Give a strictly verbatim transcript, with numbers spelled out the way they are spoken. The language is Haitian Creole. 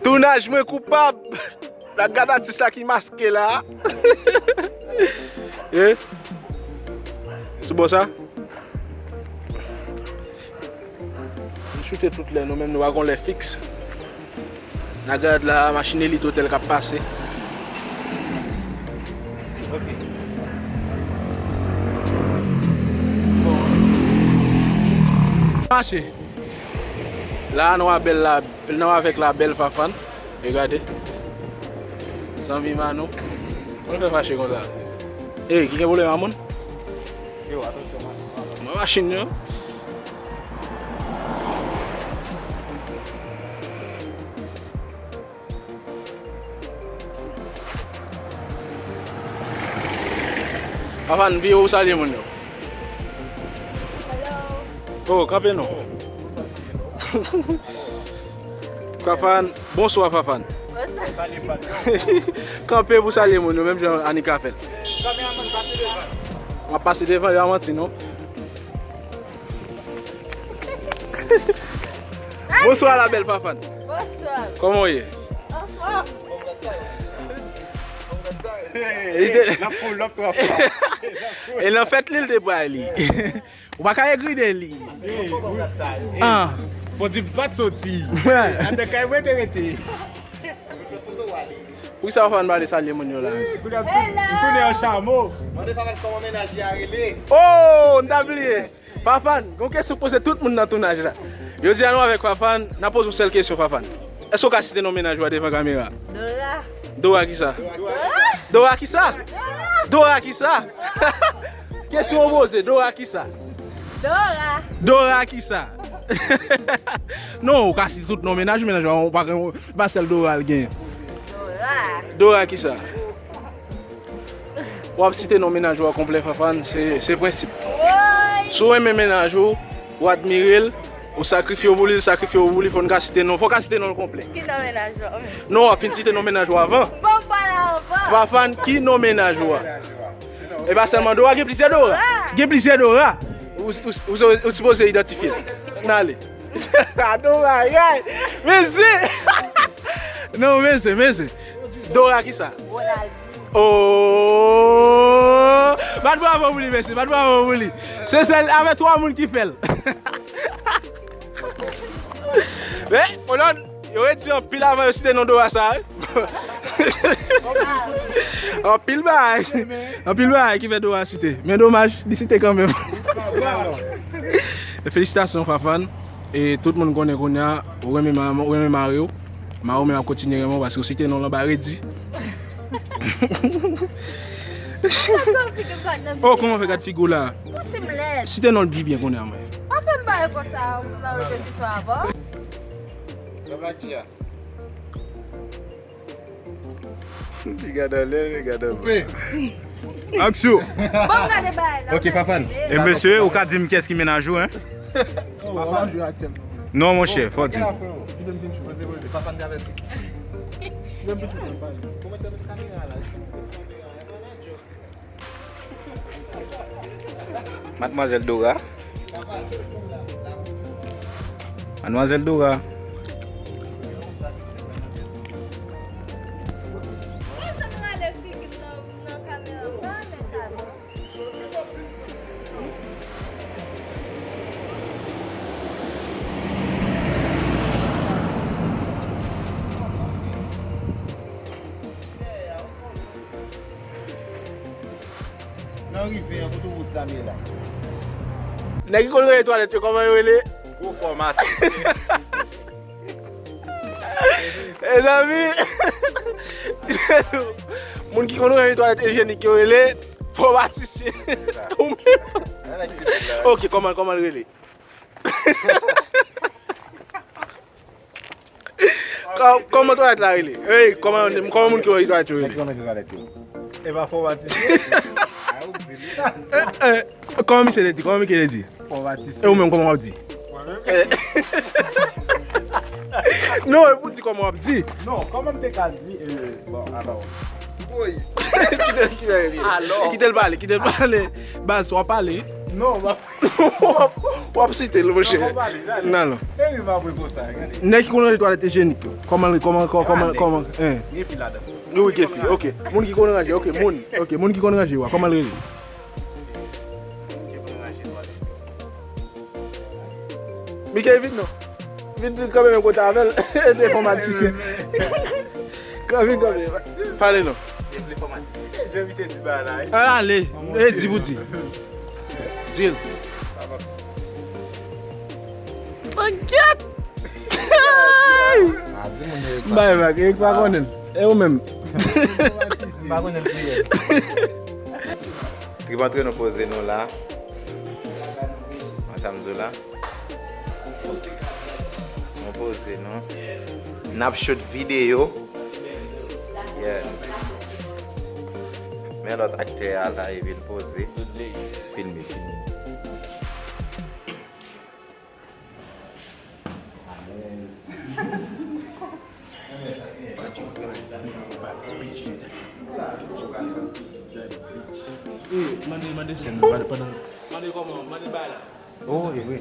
Tounaj mwen koupab. La gad atis la ki maske la. Eh? Sou bò sa? Nou choute tout lè, nou menm nou pa gon lè fiks. N a gad la, machin elit otèl k ap pase. Ok. Bon. Mache. La, nou a bèl la, nou avèk la bèl Fafane. Regade. Zanmi Manou. Mwen fè fache konsa. Ey, ki gen pwoblèm a moun? Yo, atansyon, machin. Mwen machin yo. Fafane, vire ou salye moun yo. Hello. Oh, kanpe non. Fafane, bonswa Fafane. Bonswa. Kanpe pou salye moun yo, menm jan Anika fè l. Kameramann, pase devan. M ap pase devan, yo a manti non. Bonswa la bèl Fafane. Bonswa. Kòman w ye? Anfòm. Li te- L ap pull up twa fwa. E nan fèt li, li te pral li. Ou pa ka egri de li. Ey, wi. Ah. Fò di m pa t soti. Andan kay mwen te rete. Poukisa w fè ann pale salye moun yo la? Ey, kounye a m tou- m tounen an chamo. Mande Fafane kòman mennaj li a rele. Oh, m ta bliye. Fafane, gon kesyon poze tout moun nan tounaj la. Jodi a nou avèk Fafane, n a poze yon sèl kesyon Fafane. Èske w ka site non mennaj ou a devan kamera? Dora. Dora kisa? Dora? Dora kisa? Dora kisa? Kesyon w poze, Dora kisa? Dora. Dora kisa? Non, ou ka site tout non mennaj ou, mennaj ou pa, pa sèl Dora l genyen. Dora. Dora kisa? W ap site non mennaj ou a konplè Fafane, se, se prensip. Woy! Si w renmen mennaj ou, ou admire l, ou sakrifye w pou li, l sakrifye w pou li, fò n ka site non, fò w ka site non l konplè. Ki non mennaj ou a? Non, w ap fin site non mennaj ou avan. Bon, pale avan. Fafane, ki non mennaj ou a? E pa sèlman Dora, gen plizyè Dora. Gen plizyè Dora. Ou, ou, ou, ou sipoze idantifye l. N ale. Sa nou bagay. Mesye. Non, mesye, mesye. Dora kisa? Ronaldinho. Oh! Bat bravo pou li, mesye. Bat bravo pou li. Se sèl avèk twa moun ki fè l. Men, Olòn, yo redi anpil avan yo site non Dora sa, wi. Anpil bagay. Anpil bagay ki fè Dora site. Men domaj, li site kanmenm. Felisitasyon, Fafane. E tout moun konnen kounye a, ou renmen ma-, ou renmen mari w. Mari w menm ap kontinye renmen w paske ou site non l anba redi. Oh, kòman fè gad figi w la? Site non l byen byen kounye a, mwen. Pa fè m bagay konsa, ou nan repetition avan. Sa va, Tia? Li gade anlè, li gade anlè. Koupe. Aksyon. Bon, gade bagay la. Ok, Fafane. E mesye, ou ka di m kiyès ki mennaj ou, en? Fafane. Non, monchè, fò di m. Poze, poze, Fafane travèse. Madmwazèl Dora. Madmwazèl Dora. Nan rive an, kote wous dam ye la? Nèg ki konn rele twalèt yo, kòman yo rele? Gwo fòmatè. Mezanmi, moun ki konn rele twalèt ijyenik yo rele fòmatisyen. Ou menm. Ok, kòman, kòman l rele? Kò-, kòman twalèt la rele? Ey, kòman, kòman moun ki rele twalèt yo rele? Epa fòmatisyen. Eh, eh, kòman misye te di? Kòman misye te di? Fòmatisyen. E ou menm, kòman w ap di? Mwen menm? Eh. Non, e pou di kòman w ap di. Non, kòman m te ka di, eh, bon, alò. Woy. Kite l, kite l, kite l. Alò. Kite l pale, kite l pale. Baz, w ap pale. Non, w ap, w ap site l, monchè. Non, non. Nèg ki konn ranje twalèt ijyenik yo. Kòman, kòman, kòman, kòman, kòman, hein? Gen fi ladan. Wi, gen fi. Ok. Moun ki konn ranje, ok. Moun, ok, moun ki konn ranje yo a, kòman l rele? Mike, vin non. Vin kanpe menm kote avè l. E te enfòmatisyen. Kanpe, vin kanpe. Pale non. Jan misye di bagay la, wi. Al ale. E di pou di. Di l. Pankèt! M bay vag, Eric pa konnen. E ou menm? M pa konnen l tou. Trip antre nou poze nou la. Ansanm zo la. Nou poze nou. N ap shoot videyo. Yeah. Men lòt aktè a la, e vin poze. Filme, filme. Eh, mande, mande sèn nan, mande pandan. Mande kòman, mande bay la. Oh, e vre.